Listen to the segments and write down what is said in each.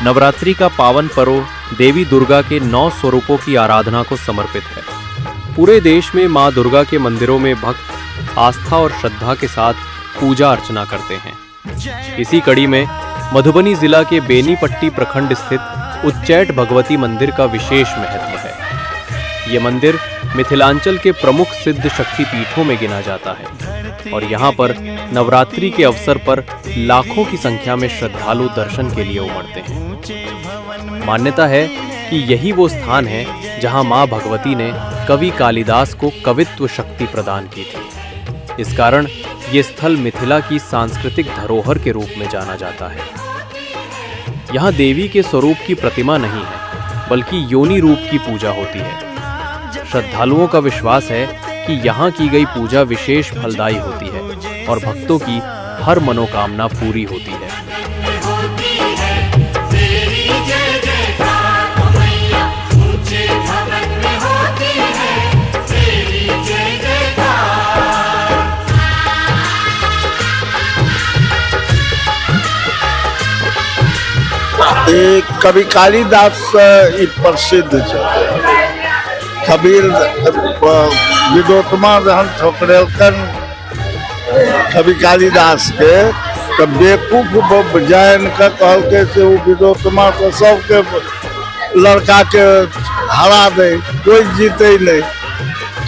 नवरात्रि का पावन पर्व देवी दुर्गा के 9 स्वरूपों की आराधना को समर्पित है। पूरे देश में मां दुर्गा के मंदिरों में भक्त आस्था और श्रद्धा के साथ पूजा अर्चना करते हैं। इसी कड़ी में मधुबनी जिला के बेनीपट्टी प्रखंड स्थित उच्चैठ भगवती मंदिर का विशेष महत्व है। ये मंदिर मिथिलांचल के प्रमुख सिद्ध शक्ति पीठों में गिना जाता है और यहाँ पर नवरात्रि के अवसर पर लाखों की संख्या में श्रद्धालु दर्शन के लिए उमड़ते हैं। मान्यता है कि यही वो स्थान है जहां मां भगवती ने कवि कालिदास को कवित्व शक्ति प्रदान की थी। इस कारण ये स्थल मिथिला की सांस्कृतिक धरोहर के रूप में जाना जाता है। यहाँ देवी के स्वरूप की प्रतिमा नहीं है, बल्कि योनि रूप की पूजा होती है। श्रद्धालुओं का विश्वास है कि यहाँ की गई पूजा विशेष फलदायी होती है और भक्तों की हर मनोकामना पूरी होती है। ई कवि कालिदास से ई प्रसिद्ध छै। कबीर विदोत्तमा जहन ठोकरेलकन कवि कालिदास के, तऽ बेवकूफ जानि कऽ कहलकै से ओ विदोत्तमा तऽ सबके लड़का के हरा दै, कोई जीते नहीं।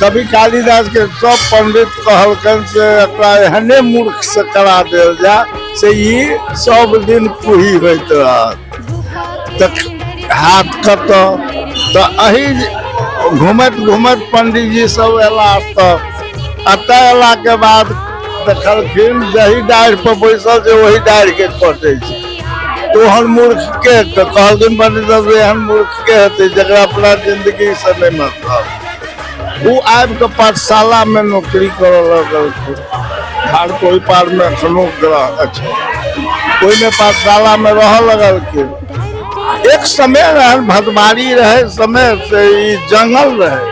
कवि कालिदास के सब पंडित कहलकन से एकरा एहने मूर्ख से करा देल जा से ई सब दिन पूही होइत रहत। तऽ हाथ कतऽ तऽ एहि घुमैत घुमैत पंडीजी सब एला। तऽ एतऽ एला के बाद देखलखिन जही डाढ़ि पर बैसल छै ओही डाढ़ि के कटै छै। तऽ ओहन मूर्ख के तऽ कहलखिन पंडित सब एहन मूर्ख के हेतै जकरा अपना जिंदगी से नहि मतलब। ओ आबि कऽ पाठशाला मे नौकरी करऽ लगलखिन। धार के ओहि पार मे एखनो ग्रह छै, ओहिमे पाठशाला मे रहऽ लगलखिन। एक समय रहन भदवारी रहे समय से ई जंगल रहे,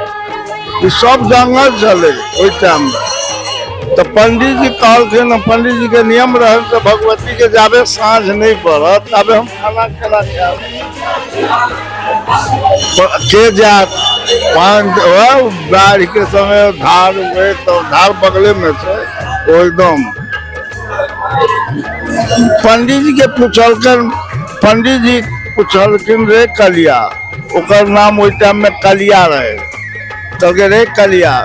ई सब जंगल छलै ओहि टाइम मे। तऽ पंडीजी कहलखिन, पंडीजी के नियम रहल से भगवती के जाबे साँझ नहीं पड़त ताबे हम खाना केना खायब, के जायत पानि बाढ़ि के समय धार हुए तऽ धार बगले में छै ओ एकदम। पंडीजी के पूछलखिन, पंडीजी पूछलखिन रे कलिया, ओकर नाम ओहि टाइम में कलिया रहे। कहलकै रे कलिया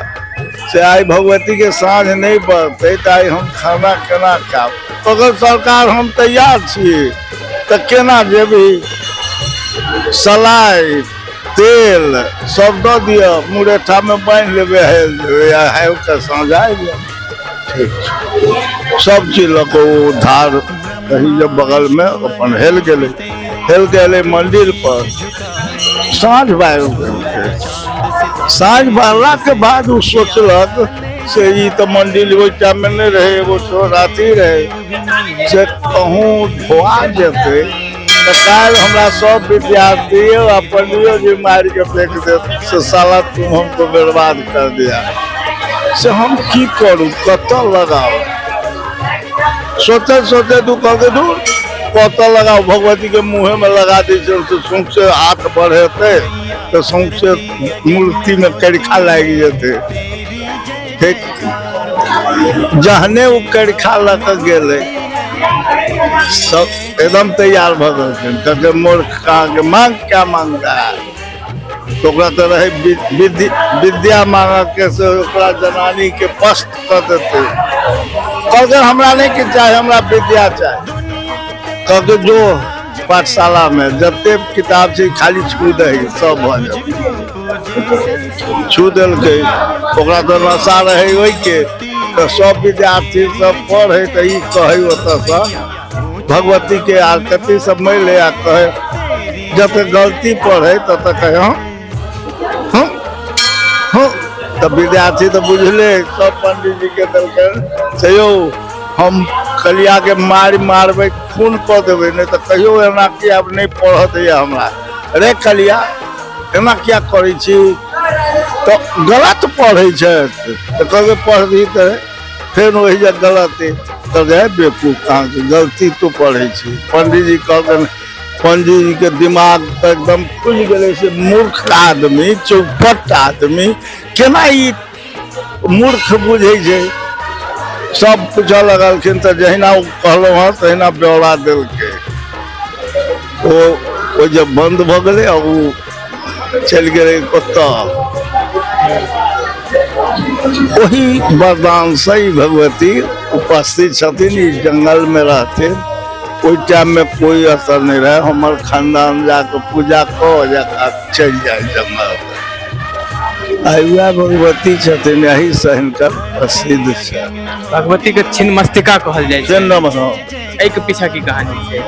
से आइ भगवती के साँझ नहीं पड़तै तऽ आइ हम खाना केना खायब। कहलकै सरकार हम तैयार छी, तऽ केना जेबही, सलाइ तेल सब दऽ दिअ, मुरेठा में बान्हि लेबै, हेल जेबै आ हेल कऽ साँझ आबि जायब। ठीक छै, सब चीज लऽ कऽ ओ धार कही जे बगल में अपन हेल गेलै। हेल के एलै मंदिर पर, साँझ बारि गेल। साँझ बारला के बाद ओ सोचलक से ई तऽ मंदिर ओहि टाइम में नहि रहै, एगो छोट अथी रहै, से कहूँ धोआ जेतै तऽ काल्हि हमरा सब विद्यार्थी आ पंडियो जी मारि के फेंक देत से साला तुम हमको बर्बाद कर दिया, से हम की करू, कतऽ लगाउ। सोचते सोचते तू कहलकै दूर कतऽ लगाउ, भगवती के मुँहे में लगा दै छै से सौंसे हाथ बढ़ेतै तऽ सौंसे मूर्ति में करिखा लागि जेतै। ठीक जहने ओ करिखा लऽ कऽ गेलै सब एकदम तैयार भऽ गेलखिन। कहलकै मूर्ख कहाँ के मांग क्या मांगता है, तऽ ओकरा तऽ रहै विद्या मांगऽ के से ओकरा जनानी के पस्त कऽ देतै। कहलकै हमरा नहि किछु चाही, हमरा विद्या चाही। कहलकै जो पाठशाला में जते किताब छै खाली छू दही सब भऽ जेतै। छू देलकै, ओकरा तऽ नशा रहै ओहिके, तऽ सब विद्यार्थी सब पढ़ै तऽ ई कहै ओतऽसँ भगवती के आरती सब मिले आ कहे जते गलती पढ़े तत कहे हँ हँ हँ। तऽ विद्यार्थी तऽ बुझले सब पंडीजी के देलकै से यौ हम कलिया के मारि मारबै, खून कऽ देबै, नहि तऽ कहियो एना किया नहि पढ़ऽ दैया हमरा। रे कलिया एना किया करै छी, तऽ गलत पढ़ै छथि। तऽ कहलकै पढ़बही तऽ फेर ओहि जे गलत। कहलकै हे बेवकूफ कहाँ के गलती तू पढ़ै छी। पंडीजी कहलकनि पंडीजीके दिमाग तऽ एकदम खुलि गेलै से मूर्ख आदमी, चौपट आदमी केना ई मूर्ख बुझै छै। सब पूछऽ लगलखिन तऽ जहिना ओ कहलहुँ हँ तहिना ब्यौरा देलकै। ओ ओ जब बन्द भऽ गेलै आ ओ चलि गेलै ओतऽ। ओही वरदानसँ ई भगवती उपस्थित छथिन, ई जंगलमे रहथिन। ओहि टाइममे कोइ असर नहि रहै, हमर खानदान जाकऽ पूजा कऽ जाकऽ चलि जाइ जंगल। आइ वएह भगवती छथिन, एहिसँ हिनकर प्रसिद्ध छै। भगवती के छिन्नमस्तिका कहल जाइ छै। छिन्न, हँ। एहि के पीछा की कहानी छै?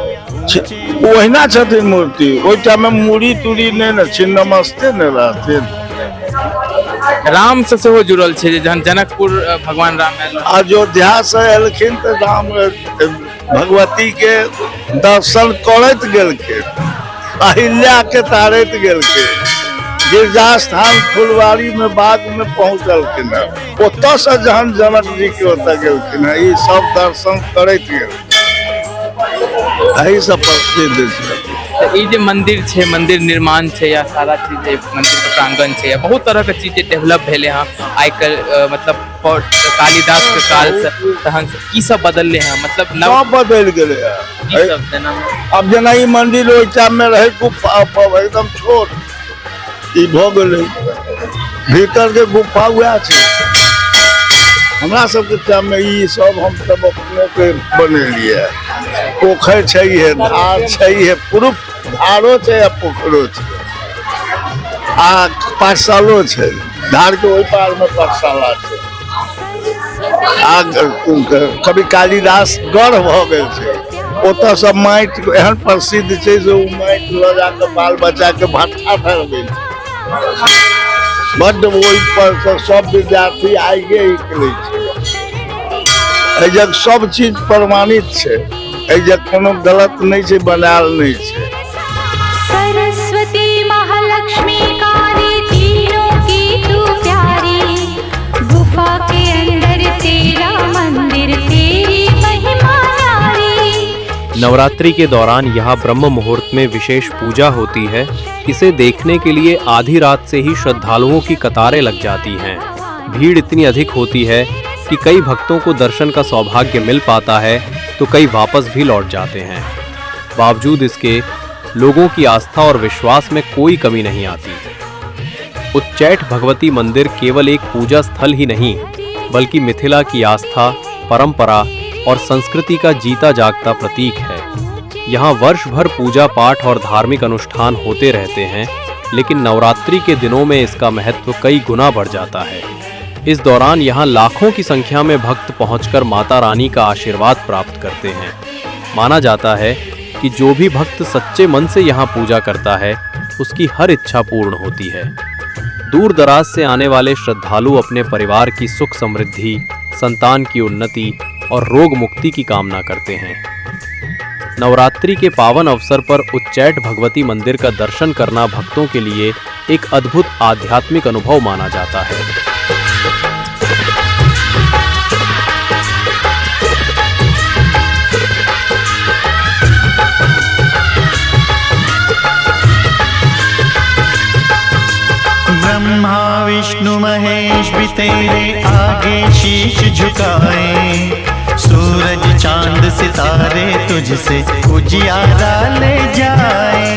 ओहिना छथिन मूर्ति, ओहि टाइममे मूड़ी तूड़ी नहि ने, छिन्नमस्ते ने रहथिन। राम से सेहो जुड़ल छै जे जहन जनकपुर भगवान राम आयल। अयोध्या से एलखिन तऽ राम भगवती के दर्शन करैत गेलखिन, अहिल्या के तारैत गेलखिन, गिरजा स्थान फुलवारी में बाग में पहुंचलखिन हँ। ओतऽ से जहन जनक जी के ओतऽ गेलखिन हँ, ई सब दर्शन करैत गेलखिन, एहि सब प्रसिद्ध छै। तऽ ई जे मंदिर छै, मंदिर निर्माण छै या सारा चीज जे मंदिर के प्रांगण छै या बहुत तरह के चीज जे डेवलप भेलै हँ आइ काल्हि, मतलब कालिदास के काल से तहन से की सब बदललै हँ, मतलब नव सब बदलि गेलै हँ। की सब जेना? आब जेना ई मंदिर ओहि टाइम में रहै गुफा एकदम छोट, ई भऽ गेलै भीतर के गुफा वएह छै। हमरा सबके टाइम में ई सब हम सब अपने के बनेलियै। पोखरि छै, हे धार छै, हे प्रूफ धारो छै आ पोखरो छै आ पाठशालो छै। धार के ओहि पार में पाठशाला छै आ कवि कालिदास गढ़ भऽ गेल छै। ओतऽ सब माटि एहन प्रसिद्ध छै जे ओ माटि लऽ जाकऽ बाल बच्चाके भट्ठा धरबै छै। बड्ड ओहि पर से सब विद्यार्थी आगे निकलै छै। एहि जग सब चीज प्रमाणित छै, एहि जग कोनो गलत नहि छै, बनायल नहि छै। सरस्वती महालक्ष्मी काली तीनों की तू प्यारी, गुफा के अंदर तेरा मंदिर, तेरी महिमा न्यारी। नवरात्रि के दौरान यहाँ ब्रह्म मुहूर्त में विशेष पूजा होती है। इसे देखने के लिए आधी रात से ही श्रद्धालुओं की कतारें लग जाती हैं। भीड़ इतनी अधिक होती है कि कई भक्तों को दर्शन का सौभाग्य मिल पाता है तो कई वापस भी लौट जाते हैं। बावजूद इसके लोगों की आस्था और विश्वास में कोई कमी नहीं आती। उच्चैठ भगवती मंदिर केवल एक पूजा स्थल ही नहीं, बल्कि मिथिला की आस्था, परंपरा और संस्कृति का जीता जागता प्रतीक है। यहाँ वर्ष भर पूजा पाठ और धार्मिक अनुष्ठान होते रहते हैं, लेकिन नवरात्रि के दिनों में इसका महत्व कई गुना बढ़ जाता है। इस दौरान यहाँ लाखों की संख्या में भक्त पहुंचकर माता रानी का आशीर्वाद प्राप्त करते हैं। माना जाता है कि जो भी भक्त सच्चे मन से यहाँ पूजा करता है, उसकी हर इच्छा पूर्ण होती है। दूर दराज से आने वाले श्रद्धालु अपने परिवार की सुख समृद्धि, संतान की उन्नति और रोग मुक्ति की कामना करते हैं। नवरात्रि के पावन अवसर पर उच्चैठ भगवती मंदिर का दर्शन करना भक्तों के लिए एक अद्भुत आध्यात्मिक अनुभव माना जाता है। ब्रह्मा विष्णु महेश भी तेरे आगे शीश झुकाए, सूरज चांद सितारे तुझसे उजियारा ले जाए।